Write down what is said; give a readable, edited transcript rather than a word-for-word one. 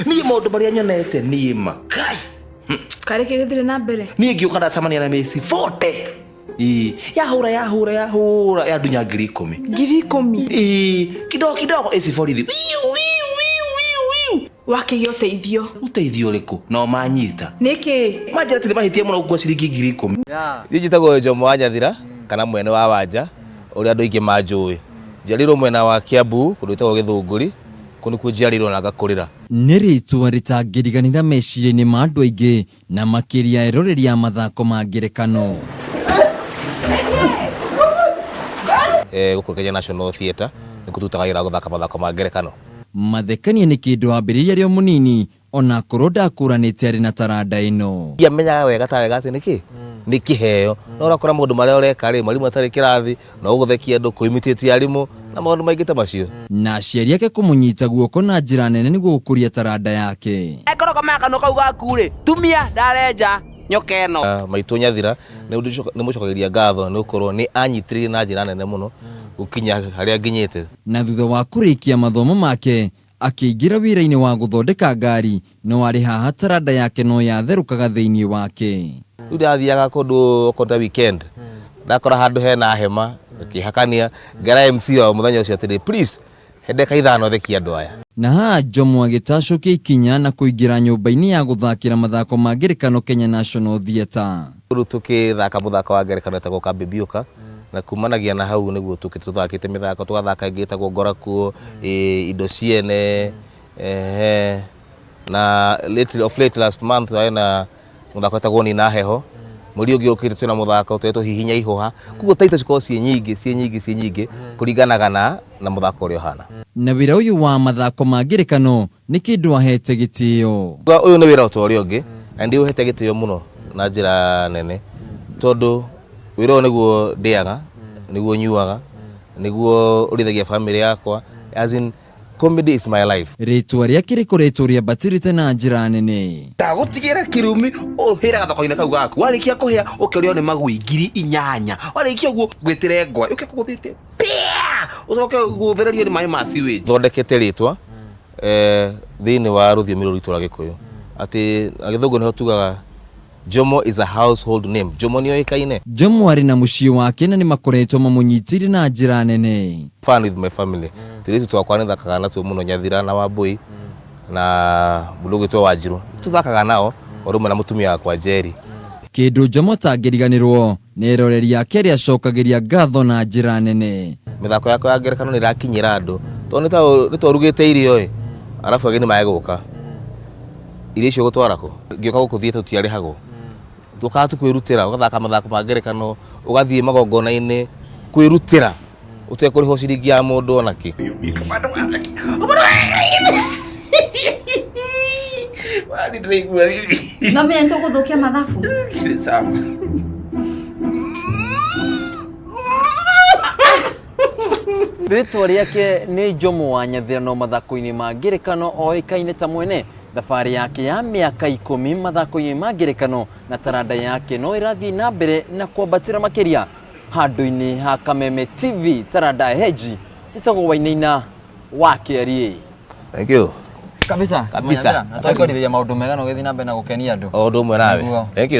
Niĩ maũndũ marĩa nyonete niĩ ma Kai. Karĩ kĩ gĩthire na mbere? Niĩ ngĩũka ndacemania na mĩci 40. Ĩĩ, yahũra yahũra yahũra yandunya 10,000. 10,000? Ĩĩ, kidogo kidogo ĩci borithi. Wiu wiu wiu wiu wiu. Wakĩgĩa ũteithio? Ũteithio ũrĩkũ? No manyita. Nĩkĩ? Manjĩra atĩ nĩ mahĩtia mũno gũkua ciringi 10,000. Niĩ njĩtagwo Jomo wa Nyathira kana mwene wa Wanja ũrĩa andũ aingĩ manjũĩ. Njiarĩirwo mwena wa Kiambu kũndũ gwĩtagwo Gĩthũngũri, kũu nĩkuo njiarĩirwo na ngakũrĩra. Nĩ rĩtwa rĩtangĩriganĩra meciria-inĩ ma andũ aingĩ na makĩria eroreri a mathako ma ngerekano. Gũkũ Kenya National Theatre nĩkuo tũrutaga wĩra wa gũthaka mathako ma ngerekano. Mathekania nĩ kĩndũ ambĩrĩirie arĩ o mũnini ona akorwo ndakũranĩte arĩ na taranda ĩno. Ndiamenyaga wega ta wega atĩ nĩkĩ nĩ kĩheo, no ũrakora maũndũ marĩa ũreka rĩ, mwarimũ atarĩ kĩrathi, no ũgũthekia andũ, kũ imitate arimũ na maũndũ maingĩ ta macio. Na aciari ake kũmũnyita guoko na njĩra nene nĩguo gũkũria taranda yake. Angĩkorwo ũkomaga kanua kau gaku rĩ, tumia ndarenja nyoka ĩno. Maitũ Nyathira nĩ mũcokagĩria ngatho nĩ gũkorwo nĩ anyitĩrĩire na njĩra nene mũno gũkinya harĩa nginyĩte. Na thutha wa kũrĩkia mathomo make, Akĩingĩra wĩra-inĩ wa gũthondeka ngari, no arĩ haha taranda yake no yatherũkaga thĩinĩ wake. Rĩu ndathiaga kũndũ okorwo ta weekend, ndakora handũ hena hema, ngakĩhakania, ngera MC wa mũthenya ũcio atĩrĩ, please, he ndagĩka ithano thekie andũ aya. Na haha Jomo agĩtacũkia ikinya na kũingĩra nyũmba-inĩ ya gũthakĩra mathako ma ngerekano Kenya National Theatre. Rĩu tũkĩthaka mũthako wa ngerekano wetagwo Kambibiũka, na kumanagia na hau nĩguo tũkĩte tũthakĩte mĩthako, tũgathaka ĩngĩ ĩtagwo Ngorakuo, Indo Ciene, ehe, na lately, of late last month twarĩ na mũthako wetagwo Nina Heho, mweri ũngĩ ũkĩte twĩna mũthako tũretwo Hihinya Ihũha, koguo title cikoragwo ciĩ nyingĩ, ciĩ nyingĩ, ciĩ nyingĩ kũringanaga na na mũthako ũrĩa ũhana. Na wĩra ũyũ wa mathako ma ngerekano nĩ kĩndũ ahete gĩtĩo. Ũyũ nĩ wĩra o ta ũrĩa ũngĩ na nĩ ndĩũhete gĩtĩo mũno na njĩra nene tondũ wĩra ũyũ nĩguo ndĩaga, nĩguo nyuaga, nĩguo ũrĩithagia bamĩrĩ yakwa, as in comedy is my life. Rĩtwa rĩake rĩkoretwo rĩambatĩrĩte na njĩra nene. Ndagũtigĩra kĩrumi ũhĩre gathoko-inĩ kau gaku, warĩkia kũhĩa ũkĩrĩo nĩ magui 8,000, warĩkia ũguo ngwĩtĩre ngwa yũke kũgũthĩte pĩa, ũcoke gũthererio nĩ maĩ ma sewage. Thondekete rĩtwa thĩinĩ wa rũthiomi rũrũ rwitũ rwa Gĩkũyũ atĩ na Gĩthũngũ nĩho tugaga Jomo is a household name. Jomo nĩ oĩkaine. Jomo arĩ na mũciĩ wake na nĩmakoretwo mamũnyitĩire na njĩra nene. Fun with my family. Tũirĩtu twakwa nĩthakaga natuo mũno Nyathira na Wambũi na mũndũ ũgwĩtwo Wanjirũ. Tũthakaga nao o rĩmwe na mũtumia wakwa Njeri. Kĩndũ Jomo atangĩriganĩrwo nĩ eroreri ake arĩa acokagĩria ngatho na njĩra nene. Mĩthako yakwa ya ngerekano nĩ ĩrakinyĩra andũ tondũ nĩ ta ũrugĩte irio ĩ, arabu ageni mage gũka, irio icio ũgũtwara kũ? Ngĩũka gũkũ theatre tũtiarĩhagwo, twokaga tu kwĩrutĩra, ũgathaka mathako ma ngerekano, ũgathiĩ magongona-inĩ kwĩrutĩra ũtekũrĩhwo ciringi ya mũndũ ona kĩ. No menya nĩtũgũthũkia mathabu. Rĩtwa rĩake nĩ Jomo wa Nyathira no mathako-inĩ ma ngerekano oĩkaine ta mwene. Thabarĩ yake ya mĩaka ikũmi mathako-inĩ ma ngerekano na taranda yake no ĩrathiĩ na mbere na kwambatĩra makĩria handũ-inĩ ha Kameme TV taranda heji ĩtagwo Wainaina wa Kĩariĩ. Thank you. Kabisa. Kabisa. Na twakwarithia maũndũ mega na ũgĩthiĩ na mbere na gũkenia andũ. O ũndũ ũmwe nawe. Nĩguo. Thank you.